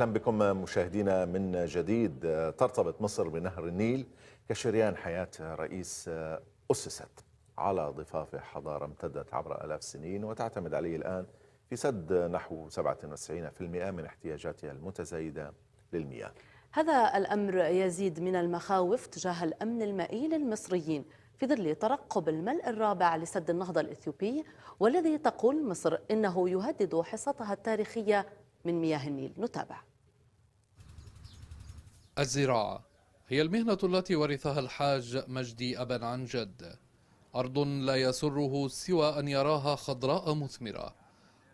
أهلا بكم مشاهدينا من جديد. ترتبط مصر بنهر النيل كشريان حياة رئيس أسست على ضفاف حضارة امتدت عبر آلاف السنين، وتعتمد عليه الآن في سد نحو 97% من احتياجاتها المتزايدة للمياه. هذا الأمر يزيد من المخاوف تجاه الأمن المائي للمصريين في ظل ترقب الملء الرابع لسد النهضة الإثيوبي، والذي تقول مصر إنه يهدد حصتها التاريخية من مياه النيل. نتابع. الزراعة هي المهنة التي ورثها الحاج مجدي أبا عن جد، أرض لا يسره سوى أن يراها خضراء مثمرة،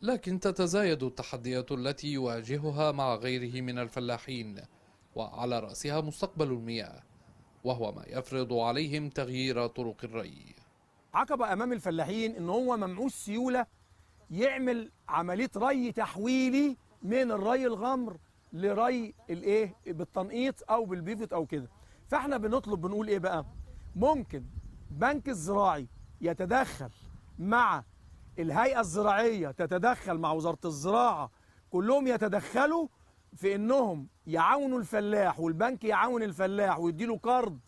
لكن تتزايد التحديات التي يواجهها مع غيره من الفلاحين، وعلى رأسها مستقبل المياه، وهو ما يفرض عليهم تغيير طرق الري. عقبة أمام الفلاحين إن هو ممعوش سيولة يعمل عملية ري تحويلي من الري الغمر لري الايه بالتنقيط او بالبيفت او كده. فاحنا بنطلب بنقول ايه بقى؟ ممكن بنك الزراعي يتدخل مع الهيئة الزراعية، تتدخل مع وزارة الزراعة، كلهم يتدخلوا في انهم يعاونوا الفلاح، والبنك يعاون الفلاح ويديله قرض.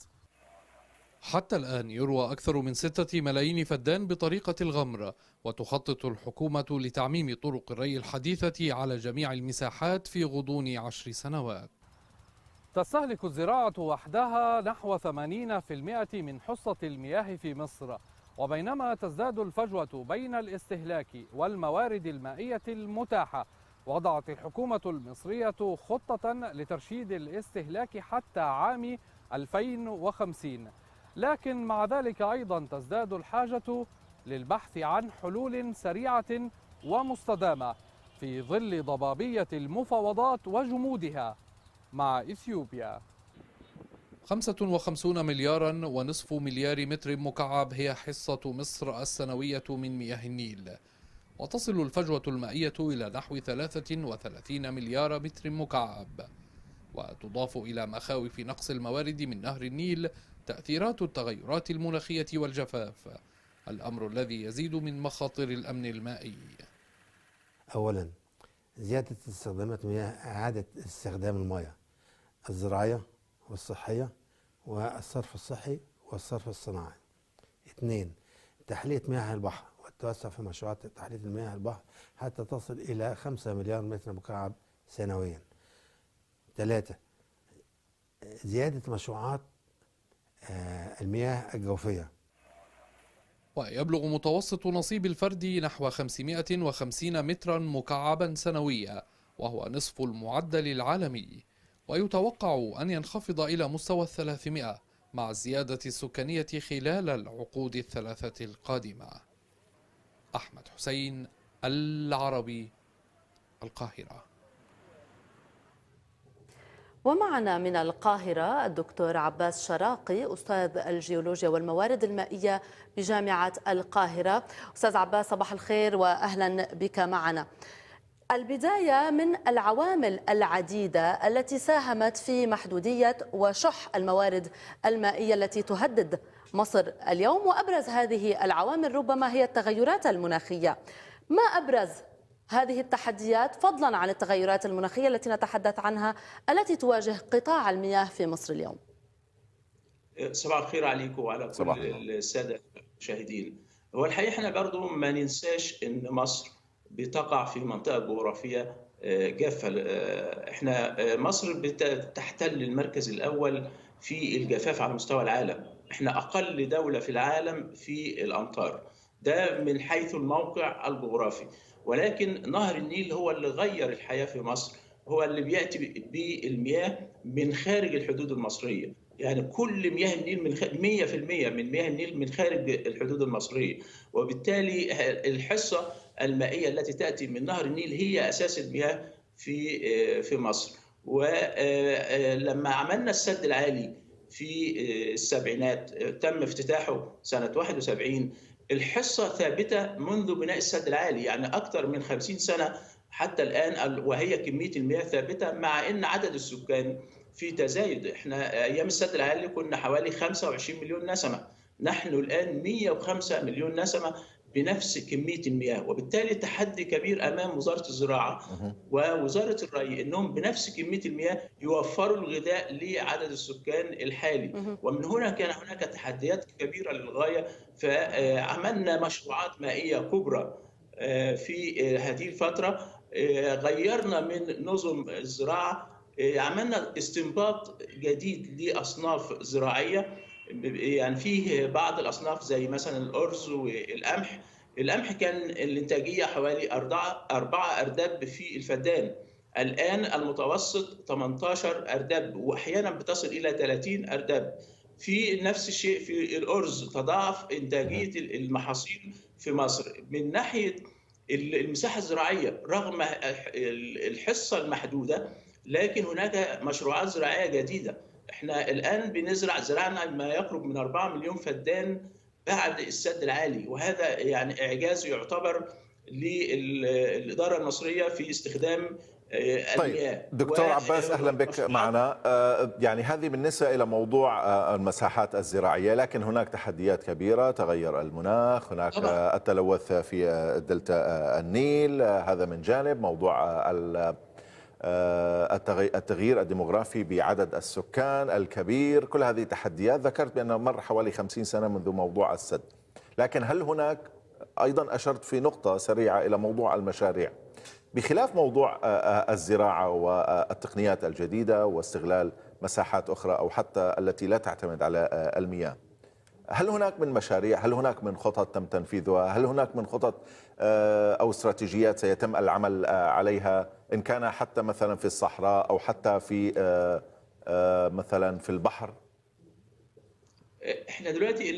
حتى الآن يروى أكثر من 6 ملايين فدان بطريقة الغمر، وتخطط الحكومة لتعميم طرق الري الحديثة على جميع المساحات في غضون 10 سنوات. تستهلك الزراعة وحدها نحو 80% من حصة المياه في مصر، وبينما تزداد الفجوة بين الاستهلاك والموارد المائية المتاحة، وضعت الحكومة المصرية خطة لترشيد الاستهلاك حتى عام 2050، لكن مع ذلك أيضا تزداد الحاجة للبحث عن حلول سريعة ومستدامة في ظل ضبابية المفاوضات وجمودها مع إثيوبيا. 55.5 مليار متر مكعب هي حصة مصر السنوية من مياه النيل، وتصل الفجوة المائية إلى نحو 33 مليار متر مكعب، وتضاف إلى مخاوف نقص الموارد من نهر النيل تأثيرات التغيرات المناخية والجفاف، الأمر الذي يزيد من مخاطر الأمن المائي. أولا زيادة استخدامات مياه، إعادة استخدام المياه الزراعية والصحية والصرف الصحي والصرف الصناعي. 2، تحلية مياه البحر والتوسع في مشروعات تحلية المياه البحر حتى تصل إلى 5 مليار متر مكعب سنويا. 3، زيادة مشروعات المياه الجوفية. ويبلغ متوسط نصيب الفرد نحو 550 مترا مكعبا سنويا، وهو نصف المعدل العالمي، ويتوقع أن ينخفض إلى مستوى 300 مع الزيادة السكانية خلال العقود الثلاثة القادمة. أحمد حسين، العربي، القاهرة. ومعنا من القاهرة الدكتور عباس شراقي، أستاذ الجيولوجيا والموارد المائية بجامعة القاهرة. أستاذ عباس، صباح الخير وأهلا بك معنا. البداية من العوامل العديدة التي ساهمت في محدودية وشح الموارد المائية التي تهدد مصر اليوم، وأبرز هذه العوامل ربما هي التغيرات المناخية. ما أبرز هذه التحديات فضلا عن التغيرات المناخية التي نتحدث عنها التي تواجه قطاع المياه في مصر اليوم؟ صباح الخير عليكم وعلى كل السادة المشاهدين. هو الحقيقة احنا برضو ما ننساش ان مصر بتقع في منطقة جغرافية جافة. احنا مصر بتحتل المركز الأول في الجفاف على مستوى العالم. احنا أقل دولة في العالم في الأمطار، ده من حيث الموقع الجغرافي. ولكن نهر النيل هو اللي غير الحياة في مصر، هو اللي بيأتي بالمياه من خارج الحدود المصرية. يعني كل مياه النيل من 100% من مياه النيل من خارج الحدود المصرية، وبالتالي الحصة المائية التي تأتي من نهر النيل هي أساس المياه في مصر. ولما عملنا السد العالي في السبعينات، تم افتتاحه سنة 71، الحصة ثابتة منذ بناء السد العالي، يعني أكثر من 50 سنة حتى الآن، وهي كمية المياه ثابتة، مع أن عدد السكان في تزايد. احنا أيام السد العالي كنا حوالي 25 مليون نسمة، نحن الآن 105 مليون نسمة. بنفس كمية المياه، وبالتالي تحدي كبير أمام وزارة الزراعة ووزارة الري أنهم بنفس كمية المياه يوفروا الغذاء لعدد السكان الحالي. ومن هنا كان هناك تحديات كبيرة للغاية، فعملنا مشروعات مائية كبرى في هذه الفترة، غيرنا من نظم الزراعة، عملنا استنباط جديد لأصناف زراعية. يعني فيه بعض الأصناف زي مثلا الأرز والقمح. القمح كان الإنتاجية حوالي 4 أرداب في الفدان، الآن المتوسط 18 أرداب، وأحيانا بتصل إلى 30 أرداب. في نفس الشيء في الأرز، تضاعف إنتاجية المحاصيل في مصر. من ناحية المساحة الزراعية رغم الحصة المحدودة، لكن هناك مشروعات زراعية جديدة. احنا الآن بنزرع، زرعنا ما يقرب من 4 مليون فدان بعد السد العالي، وهذا يعني إعجاز يعتبر للإدارة المصرية في استخدام المياه. طيب دكتور عباس، أهلا بك معنا. يعني هذه بالنسبة إلى موضوع المساحات الزراعية، لكن هناك تحديات كبيرة، تغير المناخ، هناك طبعا التلوث في دلتا النيل، هذا من جانب، موضوع التغيير الديموغرافي بعدد السكان الكبير، كل هذه تحديات. ذكرت بأن مر حوالي 50 سنة منذ موضوع السد، لكن هل هناك أيضا، أشرت في نقطة سريعة إلى موضوع المشاريع، بخلاف موضوع الزراعة والتقنيات الجديدة واستغلال مساحات أخرى أو حتى التي لا تعتمد على المياه، هل هناك من مشاريع، هل هناك من خطط تم تنفيذها، هل هناك من خطط أو استراتيجيات سيتم العمل عليها، إن كان حتى مثلا في الصحراء أو حتى في مثلا في البحر؟ احنا دلوقتي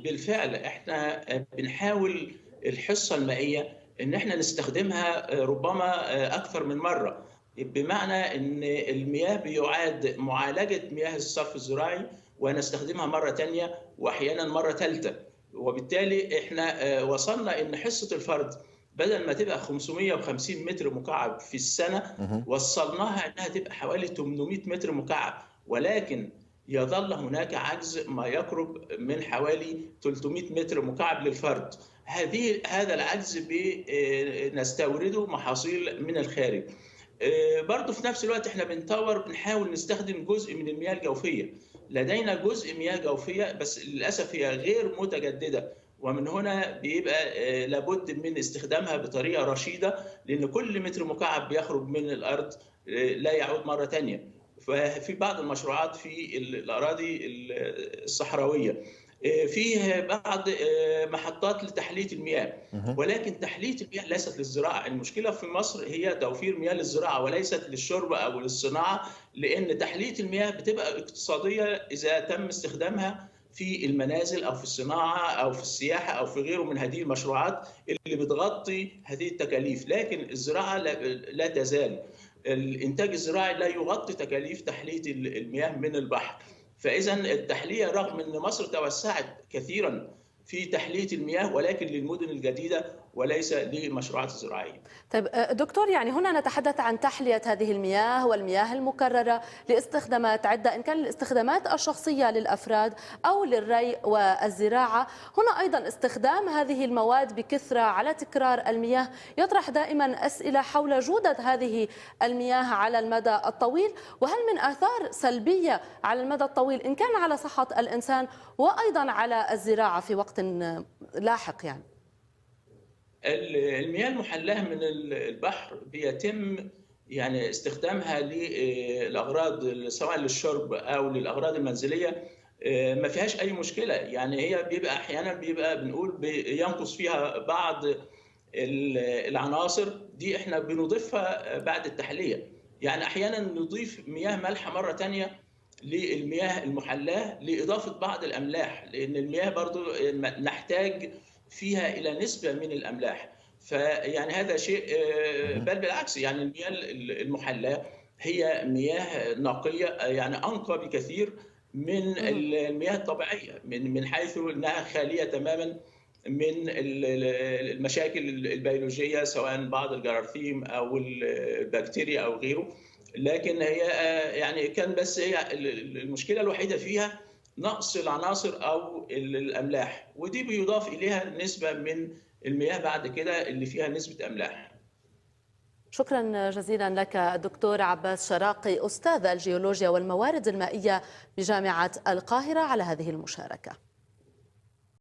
بالفعل احنا بنحاول الحصة المائية ان احنا نستخدمها ربما اكثر من مرة، بمعنى ان المياه بيعاد معالجة مياه الصرف الزراعي ونستخدمها مرة تانية وأحيانا مرة ثالثة. وبالتالي احنا وصلنا ان حصة الفرد بدل ما تبقى 550 متر مكعب في السنة، وصلناها انها تبقى حوالي 800 متر مكعب، ولكن يظل هناك عجز ما يقرب من حوالي 300 متر مكعب للفرد. هذا العجز بنستورده محاصيل من الخارج. برضه في نفس الوقت احنا بنطور، بنحاول نستخدم جزء من المياه الجوفية. لدينا جزء مياه جوفية بس للأسف هي غير متجددة، ومن هنا بيبقى لابد من استخدامها بطريقة رشيدة، لأن كل متر مكعب بيخرج من الأرض لا يعود مرة تانية. ففي بعض المشروعات في الأراضي الصحراوية فيه بعض محطات لتحلية المياه، ولكن تحلية المياه ليست للزراعة. المشكلة في مصر هي توفير مياه للزراعة وليست للشرب أو للصناعة، لأن تحلية المياه بتبقى اقتصادية إذا تم استخدامها في المنازل أو في الصناعة أو في السياحة أو في غيره من هذه المشروعات اللي بتغطي هذه التكاليف. لكن الزراعة لا تزال، الإنتاج الزراعي لا يغطي تكاليف تحلية المياه من البحر. فإذا التحلية رغم أن مصر توسعت كثيرا في تحلية المياه، ولكن للمدن الجديدة وليس للمشروعات الزراعية. طيب دكتور، يعني هنا نتحدث عن تحلية هذه المياه والمياه المكررة لاستخدامات عدة، إن كان الاستخدامات الشخصية للأفراد أو للري والزراعة. هنا أيضا استخدام هذه المواد بكثرة على تكرار المياه يطرح دائما أسئلة حول جودة هذه المياه على المدى الطويل، وهل من آثار سلبية على المدى الطويل إن كان على صحة الإنسان وأيضا على الزراعة في وقت لاحق؟ يعني المياه المحلاه من البحر بيتم يعني استخدامها للاغراض سواء للشرب او للاغراض المنزلية، ما فيهاش اي مشكلة. يعني هي بيبقى احيانا بنقول بينقص فيها بعض العناصر دي، احنا بنضيفها بعد التحلية. يعني احيانا نضيف مياه مالحة مرة ثانية للمياه المحلاه لاضافة بعض الاملاح، لان المياه برضو نحتاج فيها إلى نسبة من الأملاح. فيعني هذا شيء، بل بالعكس، يعني المياه المحلاة هي مياه نقية، يعني أنقى بكثير من المياه الطبيعية، من حيث أنها خالية تماما من المشاكل البيولوجية سواء بعض الجراثيم أو البكتيريا أو غيره. لكن هي يعني كان بس هي المشكلة الوحيدة فيها نقص العناصر او الاملاح، ودي بيضاف اليها نسبه من المياه بعد كده اللي فيها نسبه املاح. شكرا جزيلا لك الدكتور عباس شراقي، أستاذ الجيولوجيا والموارد المائية بجامعة القاهرة، على هذه المشاركة.